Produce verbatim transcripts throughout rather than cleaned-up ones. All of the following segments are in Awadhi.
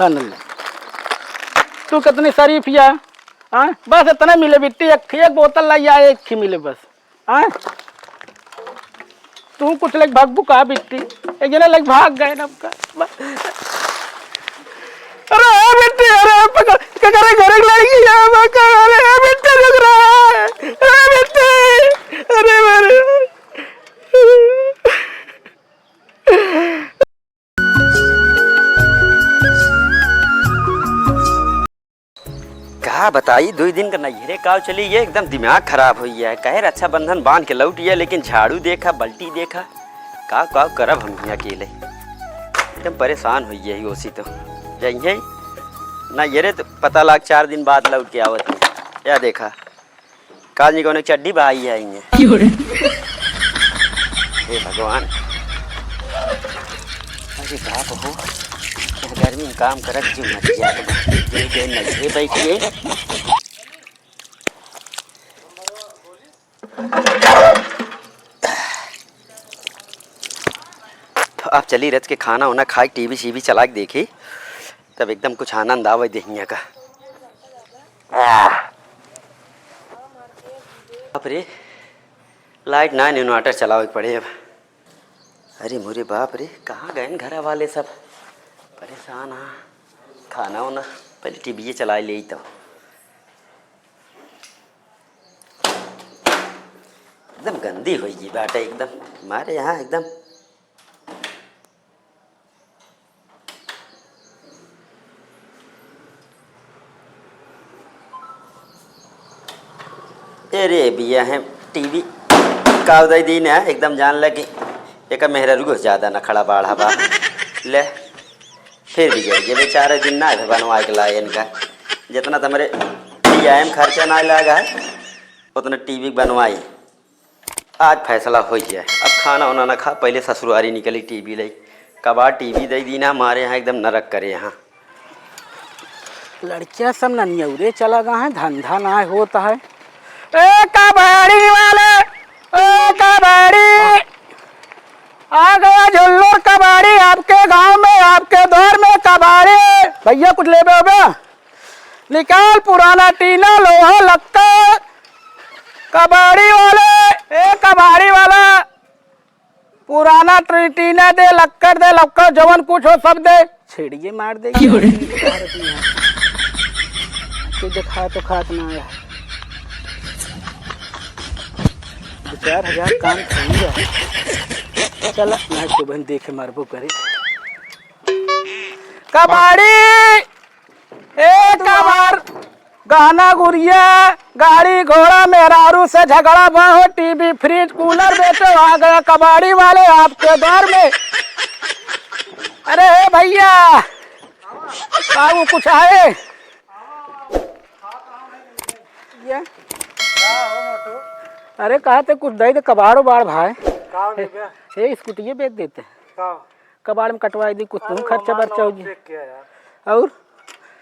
धन ले। तू कितनी शरीफ या, हाँ? बस इतने मिले बिट्टी, एक, एक बोतल लाई आ, एक ही मिले बस, हाँ? तू कुछ लेके भागबू का बिट्टी? एक जने लेके भाग गए ना हमका। अरे ए बिट्टी, अरे पकड़, पकड़, घर के लड़की है, पकड़, अरे ए बिट्टी रुक रहा है, ए बिट्टी, अरे, अरे। का बताई, दुइ दिन का नैहरे काव चली गए, एकदम दिमाग खराब होइ गया है। कहे रक्षाबंधन बांध के लौट गया, लेकिन झाड़ू देखा, बल्टी देखा, का का करब हम हियाँ अकेले, एकदम परेशान होइ गया ही। ओसी तो जइहे नैहरे तो पता लाग चार दिन बाद लौट के आवत है। या देखा, काल जी कौनो चड्डी बहाई है इन्हें। क्यों रे? हे भगवान, अरे बाप हो, यह गर्मी में काम करत जो मर गया, तो दे दे नहीं, ये बैठ के। तो आप चली रच के खाना होना खाई, टीवी सीवी चला के देखी, तब एकदम कुछ आनंद आवे देहिया का। आह। बाप रे, लाइट ना, इन्वर्टर चलावे के पड़े अब। अरे मोरे बाप रे, कहाँ गए घरा वाले सब? परेशान हाँ। खाना होना, पहले टीवी चला ले तो। एकदम गंदी होई गई बाटे एकदम, हमारे यहाँ एकदम। अरे भैया, हैं टीवी का उदय दिन है, एकदम जान लगी एक मेहरा रुगो ज्यादा न खड़ा बाढ़ा बा। ले, फिर भी जर गए बेचारे, दिन ना है बनवा के लाए इनका। जितना तुम्हारे टीआईएम खर्चा ना लगा है, उतना टीवी बनवाई। आज फैसला होइ जाए। अब खाना उना ना खा, पहले ससुरारी निकली टीवी लई। कबाड़ टीवी दे दीना, हमारे यहाँ एकदम नरक करे यहाँ। लड़कियाँ सब ननियौरे चला गए हैं, धंधा ना होता है। ए कबाड़ी वाले, ए कबाड़ी, आ गया झुल्लूर कबाड़ी आपके गांव में, आपके दौर में कबाड़ी। भैया कुछ लेबे होबे? निकाल पुराना टीना, लोहा, लक्कड़, कबाड़ी वाले, ए कबाड़ी वाला, पुराना टी-, टीना दे, लक्कड़ दे, लक्कड़ जवन कुछ हो सब दे। छेड़िए मार देगी। क्यों रे? कोई देखा तो खात ना आया। दो चार हजार काम खाएंगे। चला, ना तो बहन देखे मारबो करे। कबाड़ी! ए कबाड़! गहना गुरिया, गाड़ी घोड़ा, मेहरारू से झगड़ा बा हो, टीवी, फ्रिज, कूलर बेचो, आ गया कबाड़ी वाले आपके दौर में। अरे ए भैया, बाबू कुछ आए? ये? अरे कहा थे कुछ दे दे, कबाड़ो बाड़ भाई। का हो गया? ए, स्कूटी ये बेच देते। का? कबाड़ में कटवाई दी, कुछ तुम अरे खर्चा हमार बर्चा हो लाओ जी। चेक किया यार। और?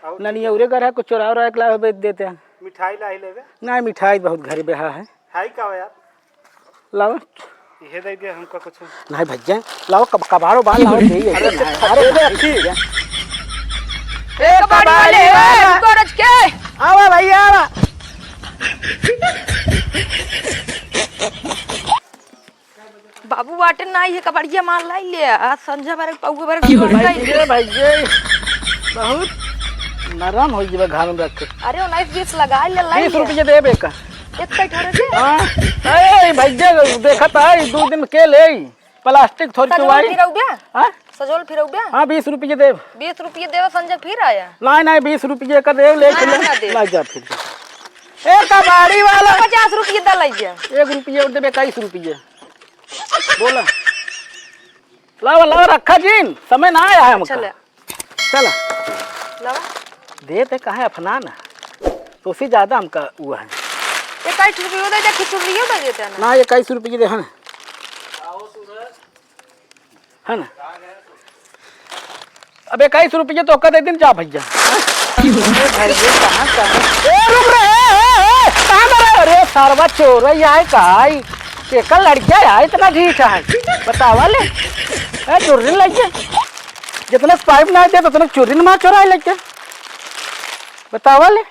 और ननियौरे घर है, कुछ चोरा उरा के लाओ, बेच देते हैं। मिठाई लाई लेबे? नहीं, मिठाई बहुत घर बेहा है। है का हो यार? लाओ। इहे दे दे हमका कुछ। नहीं भैया, लाओ कब-, कबाड़ो बाल लाओ, दे ये। अरे, अरे, अरे, अरे, ठीक है। ए, कबाड़ी वाले, ए, रुको रच के। आवा भैया, आवा। बाबू बाटे ना, ये कबड़िया मार लाई ले, आज संझा बारे पौवे बारे क्यों रे? भैये, भैये, बहुत नरम हो जीवा घर में रखे। अरे, उन्नीस बीस लगा ले, लाई बीस ले। रुपये देबे का? एक पैक हो रहे थे। हाँ। ए, भैये, देखत है, दो दिन के ले, प्लास्टिक थोड़ी सजोल चुवाई। फिरौब्या? हाँ? सजोल फिरौब्या? हाँ, बीस रुपये देब। बीस रुपये देवे, संझा फिर आया। नहीं, नहीं, बीस रुपये का देब, ले ना, चले। ना देब। ला जा फिर। ए, कबाड़ी वाला। पचास रुपये दा लाई जा। एक रुपये और देबे, इक्कीस रुपये। बोला। लावा, लावा, रखा जीन, समय ना आया है हमका। अच्छा, ले। चला। लावा। देते काहे अफनान? तो उससे ज्यादा हमका वो है। इक्कीस रुपये दे दे, खिचड़ी दे देते हैं ना। ना, इक्कीस रुपये दे, है ना? है ना? अब इक्कीस रुपये तो का दे दिन जा भैया। अरे भैया, कहाँ, कहाँ? ए, रुक रे, ए, ए, ए, कहाँ मरे? अरे, सरवा चोर है, यहाँ का है? एकर लड़किया है, इतना ढीठ है। बतावा ले। ए, चोर नहीं लगे। जितने पाइप ना दे, उतने चुर्री ना चुराए लेके। बतावा ले,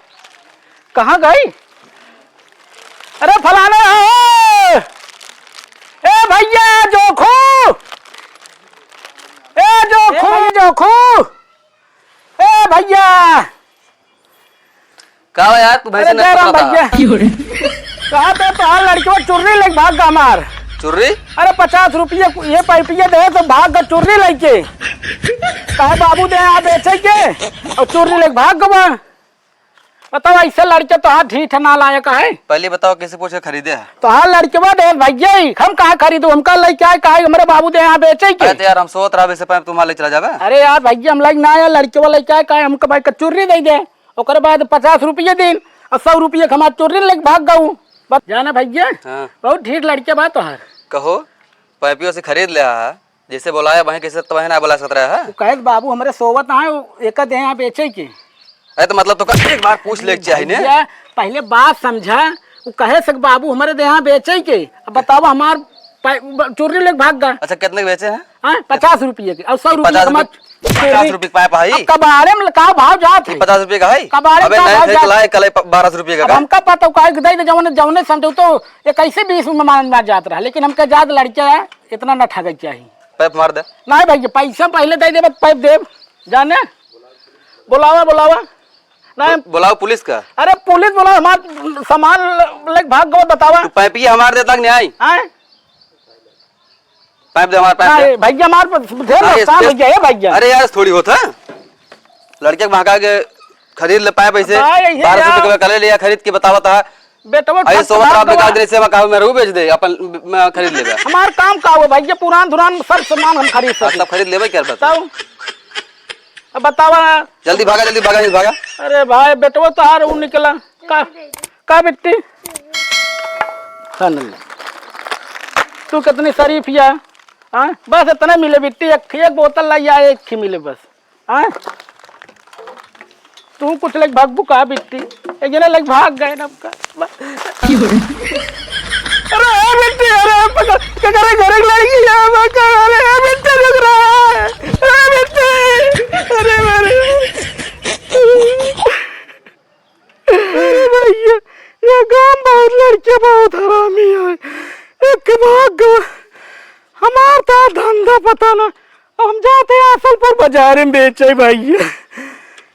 कहाँ गई? अरे फलाना हो, ए भैया जोखू, ए जोखू, ए भैया। जोखू, ए भैया। का बा यार, तू भैंसे अरे न जय राम पकड़ा था? भैया। कहा तो तोहार लड़कवा चुर्री लेके भाग गा हमार। चुर्री? अरे पचास रुपये ये पाइपिया दे तो भाग गा चुर्री लेके। कहे बाबू दे यहाँ बेचे के और चुर्री लेके भाग गवा। बताओ, ऐसे लड़के तोहार ढीठ नालायक है। पहले बताओ, कैसे पूछ के खरीदे है? तोहार लड़कवा दे भैया ही, हम कहाँ खरीदू? हमका लेके आए, कहे हमरे बाबू दे यहाँ बेचे के। अरे तो यार, हम सोत रहा, वैसे पाइप तुम्हारा ले चला जावे। अरे यार भैया, हम लेके ना आया, लड़कवा लेके आए, कहे हमका भाई का चुर्री दे दे। ओकरे बाद पचास रुपये दिन और सौ रुपये के हमार चुर्री लेके भाग गऊ। बस जाना भैया, हाँ। बहुत ढीठ लड़के बा तोहार। कहो, पाइपियो से खरीद ले हा, जैसे बोलाया वहीं कैसे तबहे ना बोला सकत रहा है। वो कहे कि बाबू हमरे सोवत ना है, वो एक दे यहाँ बेचे के। अरे तो मतलब तो का एक बार पूछ ले के चाहिए ने। भैया, पहले बात समझा, वो कहे से कि बाबू हमरे दे यहाँ बेचे के। अब बताओ हमार पा-, ब-, चुर्री लेके भाग गा। अच्छा, कितने के बेचे हैं? हाँ, पचास रुपये के और सौ रुपये पचास का रुपये, मत पचास रुपये का पाइप है। अब कबाड़े में का भाव जात है? पचास रुपये का है? कबाड़े में अबे का नहीं भाव थे, जात? कलाई, कलाई प-, बारह सौ रुपये का अब का? हमका पता, काहे के दे दे, जौने, जौने समझो तो ये कैसे बीस में मान, मान जात रहा, लेकिन हमके जात लड़के है, इतना ना ठगे चाहिए। पाइप मार दे। नहीं भैया, पैसा पहले दे दे, पाइप दे, जाने, बुलावा, बुलावा। नहीं। बु-, बुलाओ पुलिस का। अरे पुलिस बुलाओ, हमार सामान लेके भाग गवा, बतावा। तू पाइपिया हमार देता कि नहीं आई? आए? पाइप दे हमार, पाइप दे। नहीं, भैया, हमार पर ढेर नहीं, नुकसान हो इस-, गया है, भैया। अरे यार, थोड़ी होता है। लड़के के महका के खरीद ले पाइप ऐसे, भाई, ये बारह सौ यार। रुपये का ले लिया खरीद के, बतावा था। बेटवा अरे, ठग सोबत ठग आप निकाल गवा। दे, सेवा का में रहू बेच दे, अपन, मैं खरीद लेबे। हमार काम का हो, भैया, पुरान धुरान सब सामान हम खरीद आ, सके। सब खरीद लेबे, क्या बता? तब, अब बतावा। जल्दी भागा, जल्दी भागा, जल्दी भागा। अरे भाई, बेटवा तोहार ऊ निकला। का, का बिट्टी? हाँ, नहीं। तू कितनी शरीफ या, हाँ? बस इतने मिले बिट्टी, एक, एक बोतल लाई या, एक ही मिले बस, हाँ? तू कुछ लेके भागबू का बिट्टी? एक जना लेके भाग गए ना आपका। अरे ए बिट्टी, अरे पकड़, के करे घर के लड़की है, पकड़, अरे ए बिट्टी रुक रहा है, ए बिट्टी, अरे, अरे। अरे भैया, ये गांव बहुत लड़के बहुत हरामी है। एक भाग गवा। हमार तो धंधा पता ना। अब हम जाते हैं असलपुर बाजार में बेचे भैया।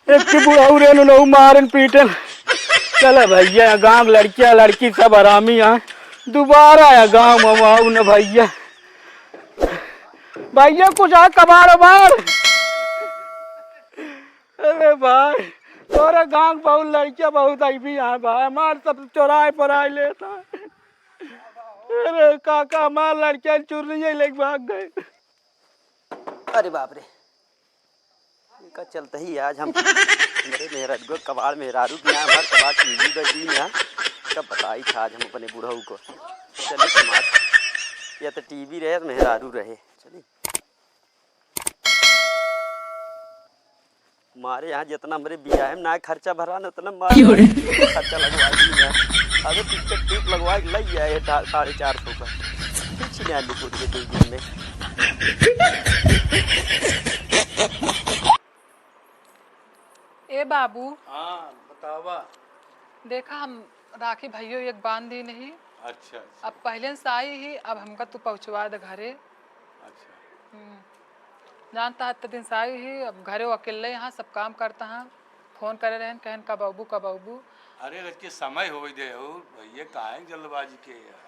एक के बुढ़ऊ रे नु मारन पीटन। चला भैया, गांव लड़किया लड़की सब हरामी है। दोबारा या गांव में आऊ न भैया। भैया कुछ आ कबाड़ उबाड़। अरे भाई, तोरे गांव के बहुत लड़किया बहुत अइबी हैं भाई, हमार सब चोराए पराए लेता है। अरे काका, हमार लड़किया चुर्रिये लेके भाग गए। अरे बाप रे, इनका चलते ही आज हम, मेरे मेहरारू, कबाड़ मेहरारू की यहाँ हमार कबाड़ टीवी गई यहाँ। कब बताई था आज हम अपने बुढ़ऊ को। चलिए समाज, या तो टीवी रहे, मेहरारू रहे। चलिए। मारे यहाँ जितना हमरे बियाह में ना खर्चा भरा ना, उतना मारे क्यों रे? खर्चा लगवा दी ना। अबे पिक्चर टिप लगवा के लई आए ढा-, साढ़े चार सौ का। कुछ नहीं आलू कूट के दो दिन में। ए बाबू। हाँ, बतावा। देखा, हम राखी भइयो एक बांध दी नहीं। अच्छा, अच्छा। अब पहले से आई ही, अब हमका तू पहुँचवा दे घरे। अच्छा। हम्म। जानता है, इतने दिन से आई ही, अब घरे वो अकेले यहाँ सब काम करता है। फोन करे रहन, कहन, "कब अबू, कब अबू?" अरे, रच के समय होई दे हो भैया, काहे जल्दबाजी के है?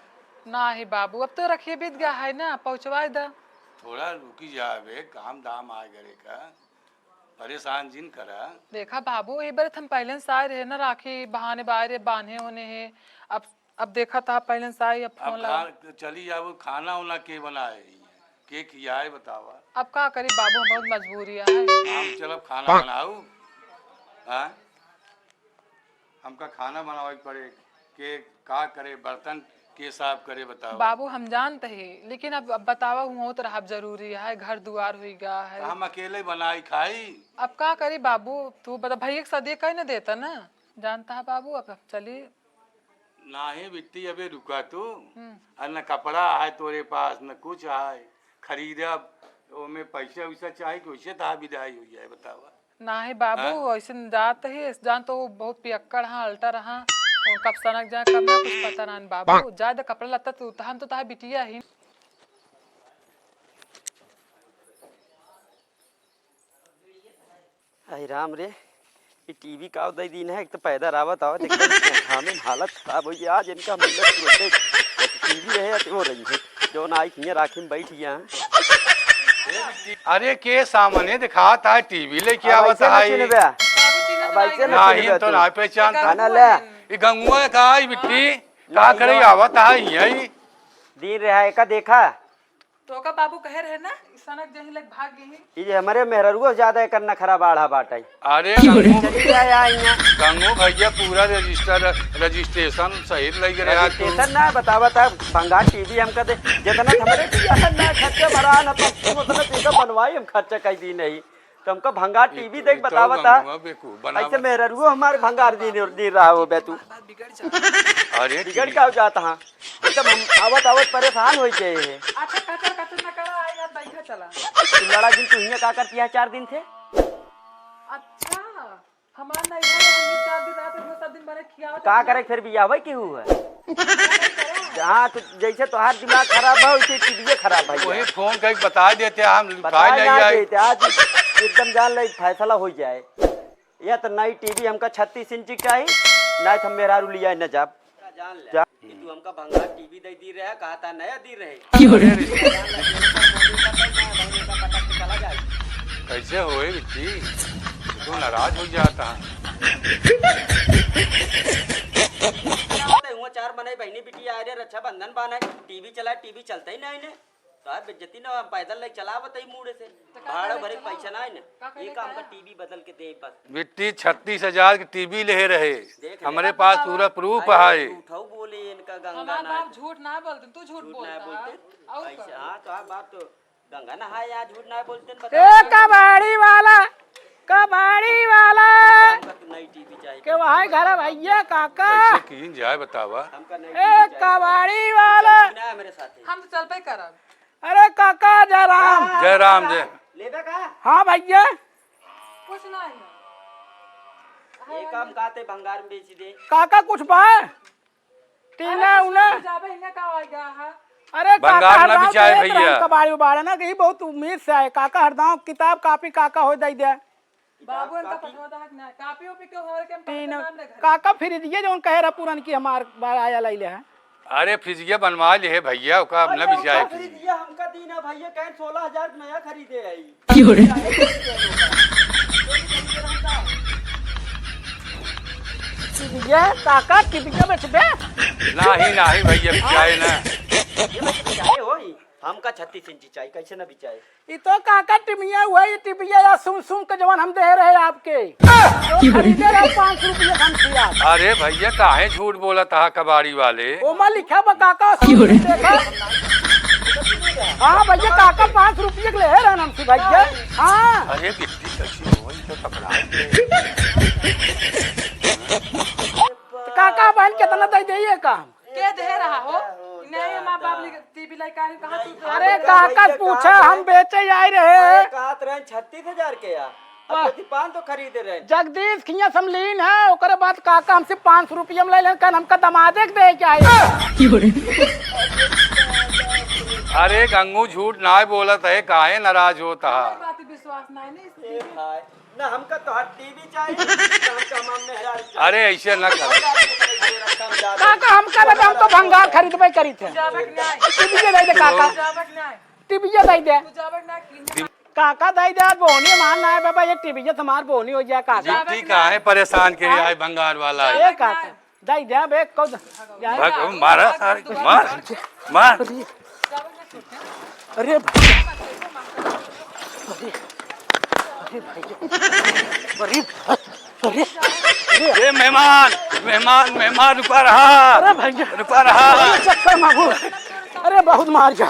नाही बाबू, अब तो रखिए बीत गया है ना, पहुँचवाए दा। थोड़ा रुकी जावे, काम धाम आए घरे का। परेशान जिन करा। देखा बाबू, ए बार हम पहले से आए रहे ना, राखी बहाने बाहर बांधे होने हैं। अब, अब देखा था पहले से आए, अब अब फोन लगा। खा-, चली जाओ, खाना उना के बनाए, के खियाए बतावा। अब का करी बाबू, हम बहुत मजबूरी है। हम चलब खाना बनाऊ, हाँ? हमका खाना बनावे के पड़े, के का करे, बर्तन के साफ करे, बताओ। बाबू, हम जानते ही, लेकिन अब, अब बतावा, हुआ तो रहब जरूरी है, घर दुआर हुई गा है। हम अकेले बनाई खाई। अब का करी बाबू, तू बता, भैया के सदिया कहीं ना देता ना, जानता है बाबू, अब, अब चली। नाही बिट्टी, अबे रुका तू। हम्म। अरे न कपड़ा है तोरे पास, न कुछ है, खरीदब। ओमे पैसा वैसा चाही कि वैसे तहार विदाई हो जाए, बतावा। नाही बाबू, हाँ? ऐसे न जात ही, जान तो वो बहुत पियक्कड़ हाँ, अल्टर हाँ, वो कब सनक जाए, कब ना, कुछ पता ना बाबू। जाए द कपड़ा लत्ता, तू तहन तो तहार बिटिया ही। अरे राम रे, ई टीवी का दे दीन है, एक तो पैदल आवत आवत एकदम घामे में हालत खराब हो गया। आज इनका मतलब तुरंते टीवी रहे तो वो रही है, जौन आई हियाँ राखी में बैठ गया है। अरे के सामने दिखात है, टीवी लेके अब आवत ऐसे ना है। चिन्हबे। अब ऐसे ना नाही, चिन्हबे हम तो तू। ना पहचान। खाना ले। ये गंगुआ का आई बिट्टी, का करे आवत है यही। दीन रहा है का देखा। तो का बाबू कहे रहे ना, सनक जही लग भाग गई। ई जे हमरे मेहररुओ ज्यादा एकर नखरा बाढ़ा बाटै। अरे गंगू, चली जाए यहाँ। गंगू भैया पूरा रजिस्टर, रजिस्ट्रेशन सहित लग रहा है तू। रजिस्ट्रेशन ना बतावा था, भंगार टीवी हमका दे, जितना हमरे बियाह ना खर्चा भरा ना, तो उतना पैसा बनवाई हम खर्चा कई दी नहीं। तो हमका भंगार टीवी देख बतावा था। ऐसे मेहररुओ हमारे भंगार दी, दी रहा हो बे तू। अरे बिगड़ का हो जाता हाँ। एकदम हम आवत आवत परेशान होइ गए हैं। अच्छा, कचर कचर न करा, आई अब बैठा चला। तू लड़ा दिन तू हियाँ का करती है चार दिन थे? अच्छा, हमार नहीं है, हम चार दिन रात में सब दिन बने खियावत का करे फिर बियाह वही केहू है? जहाँ तो जैसे तोहार दिमाग खराब है, वैसे टीवीए खराब है। वही फोन करके बता देते, हम बताए नहीं आए। आज एकदम जान ले फैसला हो जाए। या तो नई टीवी हमका छत्तीस इंच की चाही, नहीं तो हम मेहरारू लिया न जाब। का जान ले जा। कि तू हमका भंगार टीवी दे दी रहे, कहा था नया दी रहे। क्यों रे? कैसे होए बिट्टी? तू नाराज हो जाता। हुआ चार मने बहनी बिटिया आए रे, रक्षाबंधन बाने, टीवी चला, टीवी चलता ही नहीं ने। तो आप बेइज्जती ना, हम पैदल लेके चला बताई मूड़े से। तो का भाड़ा करे भरे चला? पैसा ना है ना। का करे ये काम का करा? टीवी बदल के दे बस। बिट्टी छत्तीस हजार के टीवी ले रहे। देख ले। हमरे पास पूरा प्रूफ है। झूठऊ बोले इनका गंगा हमार ना बाप झूठ ना बोलते, तू झूठ झूठ ना बोलता बोलते। है। और ऐसे, का? हाँ, तो आप बाप तो गंगा नहाए, यहाँ झूठ ना बोलते न, ए बताओ। कबाड़ी वाला, कबाड़ी वाला। हमका तो नई टीवी चाहिए। के वहाँ घर भैया काका। कैसे कीन जाए बतावा? हमका नई ए टीवी चाहिए। कबाड़ी वाला। चल ना मेरे साथ। हम तो चलबे करब। अरे काका जयराम। हाँ, जयराम जय। लेबे का? हाँ भैया। कुछ नहीं। ये काम काते भंगार में बेच दे। काका कुछ बा? टीना अरे उना। जाबे हियां का हो गया है? अरे भंगार काका ना हरदम बिचाए देत भैया। रहे कबाड़ी उबाड़े ना कि बहुत उम्मीद से आए। काका हरदम किताब कापी काका हो दे दे। बाबू इनका पठवा दहक ना, कापी ओपी के हमारे के हम टीना, नाम रख काका फ्रिजिया जौन कहे रहा पुरन की हमार बा-, आया लैले है। अरे फ्रिजिया बनवा ले है भैया, ओका हम ना बिचाए फ्रिज। फ्रिजिया हमका दीना भैया, कहें सोलह हजार के नया खरीदे आई। क्यों रे? ये काका टिबिया बेचबे? नाही, नाही भैया, बिचाए ना। ये बस बिचाए होई, हमका छत्तीस इंची चाही, कैसे ना बिचाए? ई तो काका टिबिया हुआ, ये टिबिया या सुम सुम के जवन हम दे रहे आपके। तो खरीदे रहे पाँच सौ रुपया हम सिया। अरे भैया, काहे झूठ बोलत हा कबाड़ी वाले? ओमा लिखा बा काका, सुन के देखा। हाँ भैया, काका पाँच सौ रुपया के ले रहन हमसे भैया। हाँ। अरे बिट्टी कैसी हो, ई तो पकड़ा दे। तो काका बहन कितना दे देइए का? के दे रहा हो? नहीं, माँ बाप ने टीवी लाई काहे कहा तू? अरे काका पूछा, हम बेचे आए रहे। अरे कहत रहे छत्तीस हजार के या। अब वाह। यदि पान तो खरीदे रहे। जगदीश खिया समलीन है, ओकरे बाद काका हमसे पाँच सौ रुपया में ले लेन, कन हमका दमादे के दे के आए। अरे गंगू झूठ नाय बोलत है, काहे नाराज होत हा? बात विश्वास नहीं, नहीं, ए भाई, ना हमका तोहार टीवी चाहिए, ना हमका हमार मेहरारू चाहिए। अरे ऐसे ना कर। काका हमका बता, हम तो भंगार खरीदबे करी थे। टीवी दे दे काका। टीवी दे दे। काका दे दे, बोहनी मान ना है बाबा, ये टीवी से हमार बोहनी हो जाए काका। ठीक है, परेशान के आए भंगार वाला है। ए काका, दे दे बे, कौन? भग, मारा सारे को, मार, मार। अरे भाई, अरे, अरे भाई, अरे, अरे, अरे। ए मेहमान, मेहमान, मेहमान रुका रहा। अरे भैया, रुका रहा। अरे चक्कर मामू, अरे बहुत मार जा।